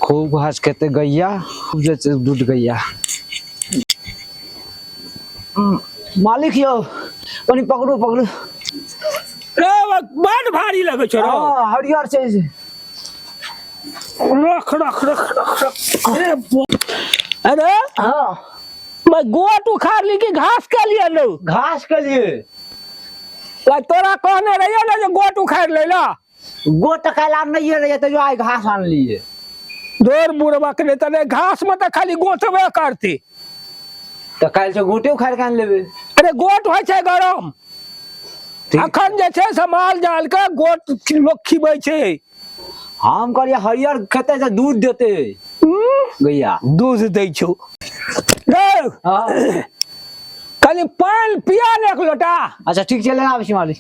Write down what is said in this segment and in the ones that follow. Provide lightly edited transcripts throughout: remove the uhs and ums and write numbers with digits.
खूब घास खेते गैया, खूब जे छै दूध गैया। मालिक यौ, कनि पकड़ू पकड़ू। रे बड भारी लगै छौ रौ। हँ, हरियर छै। रख रख रख रख रख। अरे अरे। हाँ। मैं गोट उखाड़ ली कि घास के लिए लो? घास के लिए। ला तोरा कहने रहियो ना जे गोट उखाड़ ले ला। गोट तऽ काल्हि आनलियै रहियै, तैयो आइ घास आनलियै। दौड़ बुढ़बा के नहीं तने घास में तऽ खाली गोटबे करती। तऽ काल्हि से गोटे उखाड़ के आनि लेबै। अरे गोट होइ छै गरम। ठीक। अखन जे छै से माल जाल के गोट लोक खिबै छै। हम कहलियै हरियर खेतै तऽ दूध देतै गैया। दूध दै छौ रे। हाँ। कनि पानि पिया ने एक लोटा। अच्छा ठीक छै, लेने आबै छी मालिक।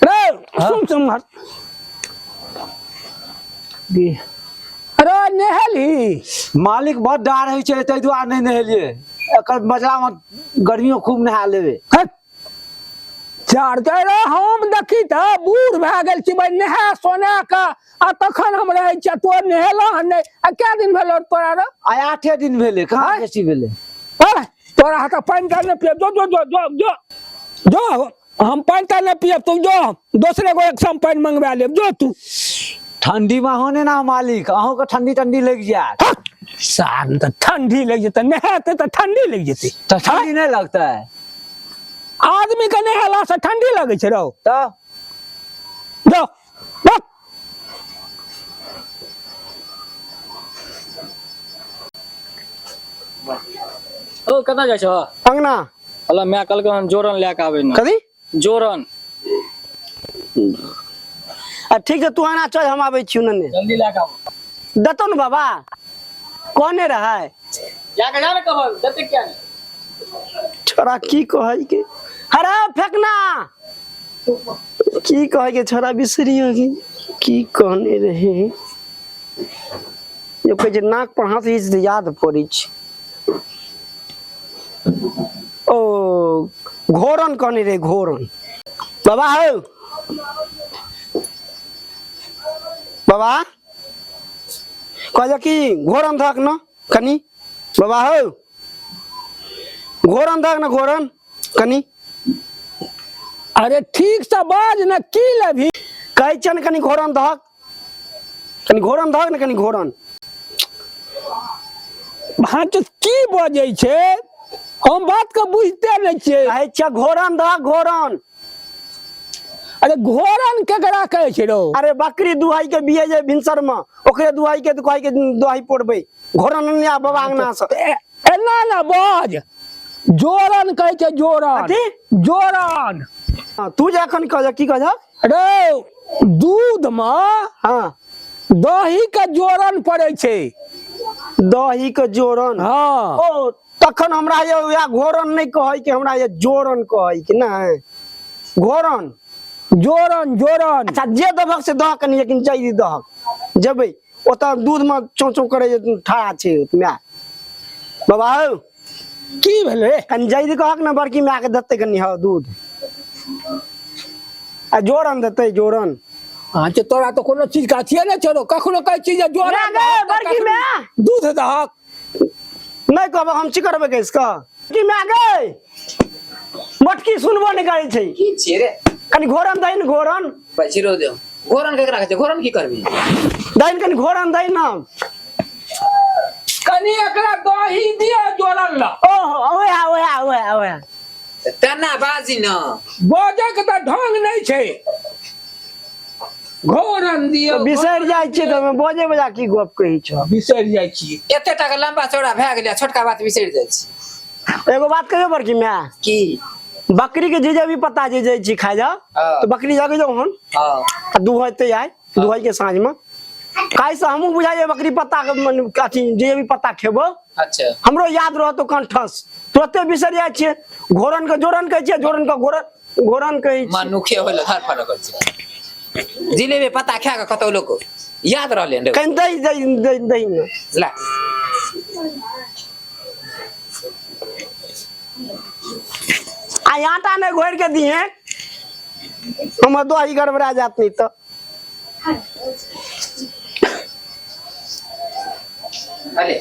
रे सुन सुन मर। अरे नहेली? मालिक बड डार होइ छै, ताहि दुआरे नहि नहेलियै। एकर बदला मे गर्मियो खूब नहा लेबै। हट। चार अरे हम देखी तऽ बूढ़ भए गेल छी भाई, नहा सोना के आ तखन हम रहै छियै, तो नहेलऽ हन नहि। आ कए दिन भेलौ तोरा रे? आइ 8 दिन भेलै, कहाँ आँय? बेसी भेलै। आँय, तोरा हाथ पानि तानि नहि पियब। जो जो जो जो जो जो, हम पानि तानि नहि पियब, तू जो दोसरे गो एक सम पानि मंगवा लेब, जो तू। ठंडी में होने ना मालिक, अहूँ के ठंडी ठंडी लग जायत। साल तऽ ठंडी लागि जेतै, नहेतै तऽ ठंडी लागि जेतै। तऽ ठंडी नहीं लगता है? आदमी के नहेला से ठंडी लगै छै रौ? तऽ जो बक। ओ कतऽ जाइ छह? अंगना। अला माय कहलकै हन जोरन लए कऽ आबै ने। कथी? जोरन। आ ठीक छै, तू आना चल, हम आबै छियौ। नने जल्दी लए कऽ आबो। देतौ ने बाबा, कहने रहै। जा कऽ जा ने, कहब देतै किया नहि। छोरा की कहै के, अरे फेकना की कहै के, छोरा बिसरियो की की कहने रहे। जे कहै छै नाक पर हाथ छै तऽ याद पड़ै छै। ओ घोरन कहने रहे, घोरन। बाबा हौ बाबा, कहलियै कि घोरन धक न कनि। बाबा हौ, घोरन धक न, घोरन कनि। अरे ठीक से बाज न, की लेबही? कहै छियनि कनि घोरन धक, कनि घोरन धक ने, कनि घोरन। हाँ तो की बजै छै, हम बात के बुझते नहि छियै। कहै छियै घोरन धक, घोरन। अरे घोरन केकरा कहै छै रौ? अरे बकरी दुहाई के बिये जे भिनसर में, ओकरे दुहाई के कहै के दुहाई पोड़बै। घोरन अनलिया बाबा अंगना से। एना ना बाज, जोरन कहै छै, जोरन। कथी? जोरन। हाँ, तू जे अखन कह, की कह? रे दूध में हाँ दही के जोरन पड़ै छै। दही के जोरन? हाँ। ओ तखन हमरा ये वएह घोरन नहीं कहै के, हमरा ये जोरन कहै के नहीं, घोरन। जोरन जोरन। अच्छा जे देबहक से दहक कनि, लेकिन जल्दी दहक। जेबै ओतऽ दूध में चौं चौं करै जे ठाढ़ा छै my. बाबा हौ। की भेलै? कनि जल्दी कहक ने, बड़की माय के देतै कनि। हँ दूध आ जोरन देतै, जोरन। हाँ तो तोरा तो कोनो चीज का अथिए नहि छौ, कखनो कहै छी जे जोरन माय गे, दहक, तऽ बड़की कखनो माय। दूध दहक। नहीं कहब हम, चिकरबै कैस कऽ की माय गे, मोटकी सुनबो नहि करै छै। की छियै रे? कनि घोरन दही ने, घोरन। पैसे रो देव। घोरन केकरा कहै छै? घोरन की करबी? दही ने कनि, घोरन दही ने। कनि एकरा दही दिअ जोरन ला। ओहो ओहे ओहे ओहे ओहे। तेना बाजी न। बजै के तऽ ढंग नहि छै। घोरन दिअ। तऽ बिसरि जाइ छियै तऽ बजै बजा की गप कहै छौ? बिसरि जाइ छियै। एते टाके लम्बा चौड़ा भए गेलै, छोटका बात बिसरि जाइ छी। एगो बात कहियो बड़की माय? की? बकरी के जे जे भी पत्ता जे जाइ छी खाय जा हाँ। तऽ बकरी जगे जाउ हन हाँ आ दुहैते आइ दुहै के साँझ में काल्हि से हमहूँ बुझाइए बकरी पत्ता के मने अथी जे भी पत्ता खेबो। अच्छा। हमरो याद रहतो कंठस। तुरते बिसरि जाइ छियै। घोरन के जोरन कहै छियै, जोरन के घोरन घोरन कहै छियै। मनुखे होय धर फरकल छै, जिलेबी पत्ता खा के कतौ लोक याद रहले हन रे। कनि दही दही दही दही ने। ला आ आटा नहि घोरि के दिहे, हमर दही गड़बड़ा जात नहीं तो। अरे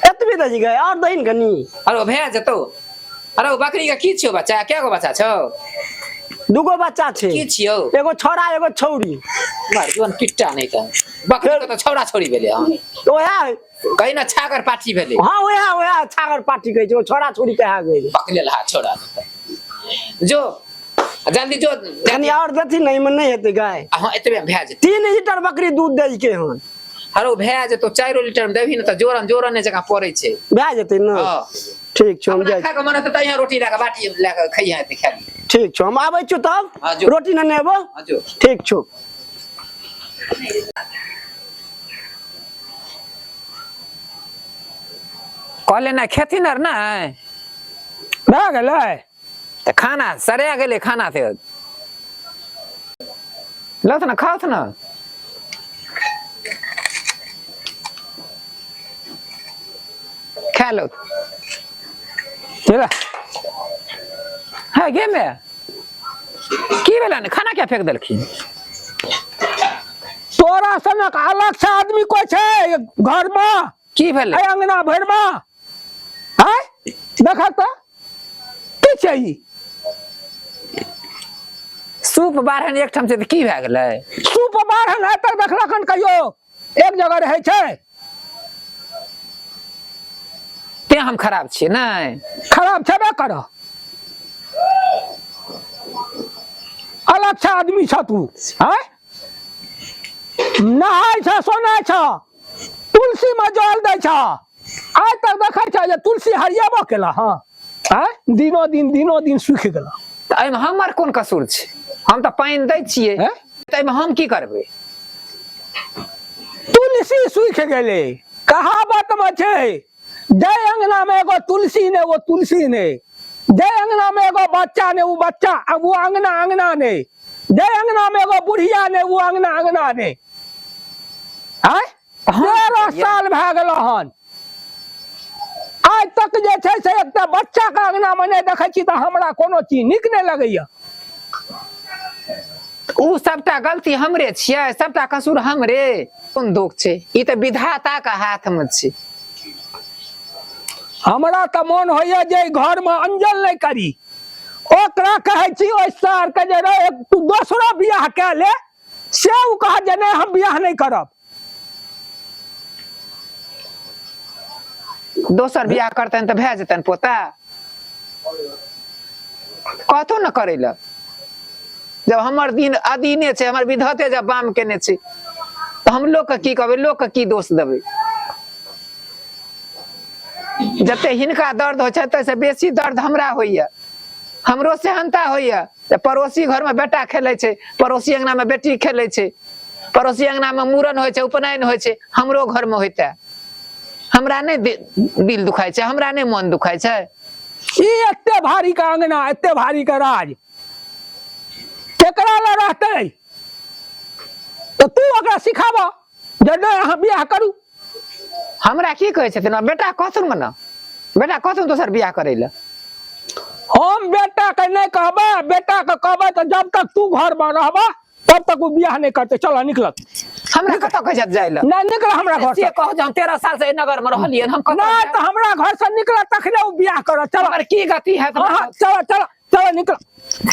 एतबे दही गए और दही ने कनी। अरे भए जेतौ। अरे ओ बकरी के की छियौ बच्चा? कै गो बच्चा छौ? दूगो बच्चा छै। की छियौ? एगो छौड़ा एगो छौड़ी। मार जोन पिट्टा नहीं त बकरी के त छौड़ा छौड़ी भेलै। हँ ओएह कहीं ना छागर पाठी भेलै। हाँ ओएह ओएह छागर पाठी कहै छै, ओ छौड़ा छौड़ी कहा गेल। पकड़ल हा छौड़ा जो जल्दी जो कनी और देथिन ने, एहिमे नहि हेतै गाय। हाँ एतबे मे भए जेतै। 3 लीटर बकरी दूध दै के हन। हरो भए जेतौ, 4 लीटर मे देबही ने त जोरन जोरन ने जकाँ पड़ै छै। भए जेतै ने? हाँ। ठीक छौ, हम अपना जाइ। खाके मन हेतौ त यहाँ रोटी लए के बाटी लए के खइहे त खा लिहे। ठीक छौ, हम आबै छियौ तब। हाँ, जो। रोटी नेने एबो। हाँ, जो। ठीक छौ। कहले ना खेथिन आर नहि भए गेलै त खाना सरिया गेलै। खाना से लौथ ने खाउथ ने। खा लौथ। चला। है गे में की भेलै ने, खाना क्या फेंक देलखिन? तोरा सनक अलग से आदमी कोइ छै घर में? की भेलै? एहि अंगना भरि में आय देखा त की छै ई? सूप बारहन एकठाम छै त की भए गेलै? सूप बारहन आइ तक देखलक हन कहियो एक जगह रहै छै? तें हम खराब छियै नहि? खराब छेबे कर, अलग से आदमी छ तू। आय नहाय छ सोनाय छ, तुलसी में जल दै छ। आइ तक देखै छ जे तुलसी हरियाबो केला? हँ आय दिनो दिन दिनो दिन सूखि गेला। तऽ एहिमे हमर कोन कसूर छै? हम तऽ पानि दै छियै। हैं? तऽ एहिमे हम की करबै? तुलसी सूखि गेलै। कहावत में छै, जय अंगना में एगो तुलसी ने वो तुलसी ने, जय अंगना में एगो बच्चा ने वो बच्चा अब वो अंगना अंगना ने, जय अंगना में एगो बुढ़िया ने वो अंगना अंगना ने। आय 13 साल भए गेल हन, आइ तक जे छै से एकटा बच्चा के अंगना में नहि देखै छी तऽ हमरा कोनो चीज नीक नहि लगैया। ओ सबटा गलती हमरे छियै, सबटा कसूर हमरे। कोन दोख छै? ई तऽ विधाता के हाथ में छै। हमरा तऽ मोन होइया जे एहि घर में अंजल नहि करी। ओकरा कहै छी ओहि सार के जे रे तू दोसरो बियाह कए ले, से ओ कहत जे नहि हम बियाह नहि करब। दोसर बियाह करतनि तऽ भए जेतनि पोता? कहतो न करै लए। जब हमर दिन अदीने छै, हमर विधते जब बाम केने छै तऽ हम लोकके की कहबै, लोकके की दोष देबै? जते हिनका दर्द होइ छै ताहिसँ बेसी दर्द हमरा होइया, हमरो सेहनता होइया जे पड़ोसी घरमे बेटा खेलै छै, पड़ोसी अंगनामे बेटी खेलै छै, पड़ोसी अंगनामे मूड़न होइ छै, उपनयन होइ छै, हमरो घरमे होइते हमरा नहि दिल दुखाइ छै, हमरा नहि मन दुखाइ छै। ई एते भारी के अंगना, एते भारी के राज केकरा लए रहतै? तऽ तू ओकरा सिखाबऽ जे नहि अहाँ बियाह करू। हमरा की कहै छथिन बेटा? कहथुन ने बेटा, कहथुन दोसर बियाह करै लए। हम बेटा के नहि कहबै। बेटा के कहबै तऽ जब तक तू घर में रहबा तब तक ओ बियाह नहि करतै। चल निकलत। हमरा कतऽ कहै छथि जाइ लए? नहि निकल हमरा घर से से। कहू जे हम 13 साल से एहि नगर मे रहलियै, हम कतऽ नहि जायब? तऽ हमरा घर से निकलत तखने ओ बियाह करत। चल। हमर की गति हैत? हाँ, चल चल चल, निकल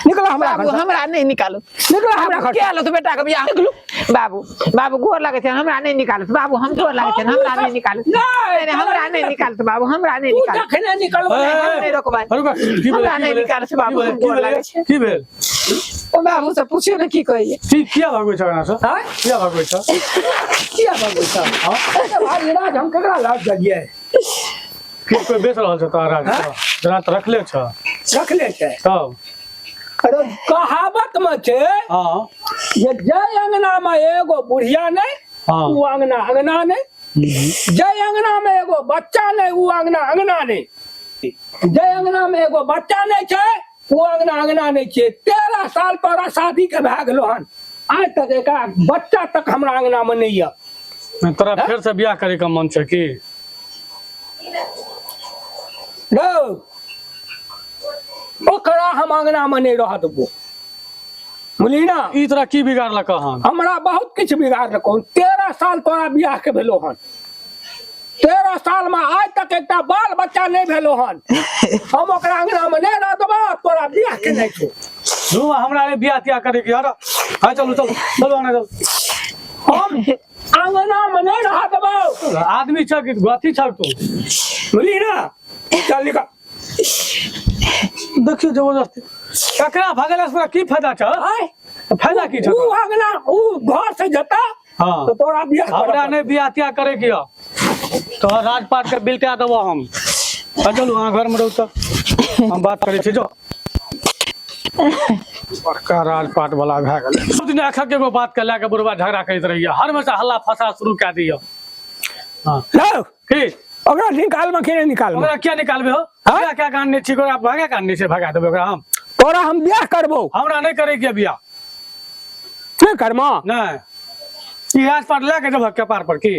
निकल हमरा बाबू घर से। हमरा नहि निकालू। निकल हमरा घर से। किया लो बेटा के बियाह? निकलू बाबू, बाबू गोर लगै छै, हमरा नहि निकालू बाबू, हम गोर लगै छै, हमरा नहि निकालू। नहि, नहि, हमरा नहि निकालू बाबू, हमरा नहि तू निकालू। जखने निकलबै हम नहि रोकबै। रुका, की भेलै? हमरा की नहि भेलै? निकालू बाबू, की हम गोर भेलै? लागै छै। की भेल? ओ बाबू से पूछियो ने की कहैये। की किया भगबै छ अंगना से? आँय? किया भगबै छ? किया भगबै छ? एते भारी राज हम केकरा लग जलियै? की कोई बेच रहल छ तोरा राज? जेना तऽ रखले छ। रखले छै। तब अरे कहावत में छै हाँ जे जय अंगना में एगो बुढ़िया नहीं हाँ ओ अंगना अंगना नहीं। जय अंगना में एगो बच्चा नहीं वो अंगना अंगना नहीं। जय अंगना में एगो बच्चा नहीं छै वो अंगना अंगना नहीं छै। 13 साल तोरा शादी के भए गेलो हन, आइ तक एक बच्चा तक हमरा अंगना में नहीं है। तोरा फेर से बियाह करे के मन छै की? ओकरा हम अंगना में नहीं रह देबो, बुझली ना? ई तोरा की बिगाड़लक हन? हमरा बहुत किछु बिगाड़लक हन। 13 साल तोरा बियाह के भेलो हन, 13 साल में आइ तक एकटा बाल बच्चा नहीं भेलो हन। हम ओकरा अंगना में नहीं रह देबो, तोरा बियाह के नहीं छौ। रू हमरा रे बियाह तियाह करे के हर। हां चलू चलू चलू अंगना चलू। हम अंगना में नहीं रह देबो। आदमी छ कि गथी छ तू, बुझली ना? चल निकल। देखियो जबरदस्ती ककरा भगेला से की फायदा छ? आय फायदा की छ? ऊ अंगना ऊ घर से जता हां तो तोरा बियाह करऽ हमरा पड़तौ। नहीं बियाह तियाह करे के ह, तो राजपाट के बिल कए देबो हम। चलू अहाँ घर में रहू तऽ हम बात करै छी। जो बड़का राजपाट वाला भए गेलै। सब दिन एखक एगो बात के लए के बुढ़बा झगड़ा करैत रहैया, हर हमेशा हल्ला फसाद शुरू कए दैया। हाँ लौ की ओकरा निकालमे कि नहि निकालमे? ओकरा किया निकालबे हो? हाँ? क्या क्या कानने छी ओकरा? भगा कानने छै, भगा देबै ओकरा हम। तोरा हम बियाह करबो। हमरा नहि करे के बियाह। नहि करमा? नहि, ई राजपाट लए के जेबह कपार पर की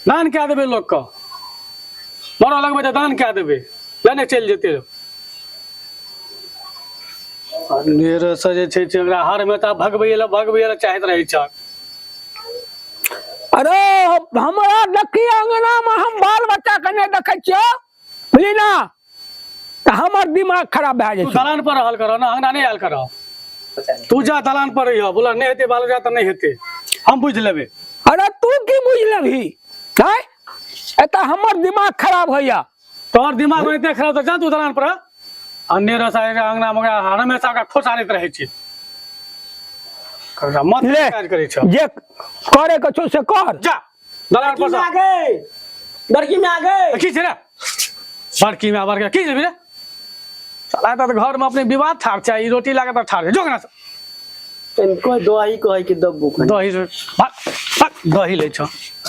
दान कए देबै लोक के? मरऽ लगबै तऽ दान कए देबै, लेने चलि जेतै। अनेरसँ जे छै से ओकरा हर हमेशा भगबै लए भगबै लए चाहैत रहै छै। अरे हमरा देखी अंगना में हम बाल बच्चा के नहीं देखे छियो, बुझली ना? तऽ हमर दिमाग खराब भए तू जाइ छै। दलान पर रहल कर ना, अंगना नहीं आयल कर। तू जा दलान पर रहिह, बोला नहीं हेतै बाल बच्चा तऽ नहीं हेतै, हम बुझि लेबै। अरे तू की बुझि लेबही? आँय, एतऽ हमर दिमाग खराब होइया। तोहर दिमाग में एते खराब तऽ जा तू दलान पर। अनेरो से अंगना में ओकरा हमेशा ओकरा खोसारैत रहै छै। ककरा मत ले। काज करै छ। जे करे के छौ से कर। जा दलान पर में से। आ गए, बड़की में आ गए। की छै रे बड़की में? बड़का की छै रे साला? तऽ घर में अपने विवाद ठाढ़ छै, ई रोटी लागत ठाढ़ छै। जो ना कोई दही कहै के दब्बू कनी। दही से- भाग, भाग, दही लै छ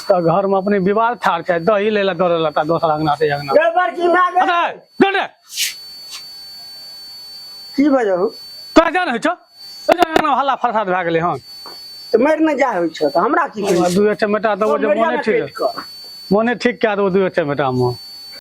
तऽ घर में अपने विवाद ठाढ़ छै, दही लै लए दौड़े लता दोसर अंगना से अंगना। गे बड़की में आ गए। अरे दौड़ रे। की बजहु? तोरा जान होइ छौ अंगना हल्ला फसाद भए गेलै हन। तऽ मरि ने जा होइ छौ तऽ हमरा की कहै? दुए चमेटा देबो जे मोने ठीक, मोने ठीक कए देबो दुए चमेटा मे।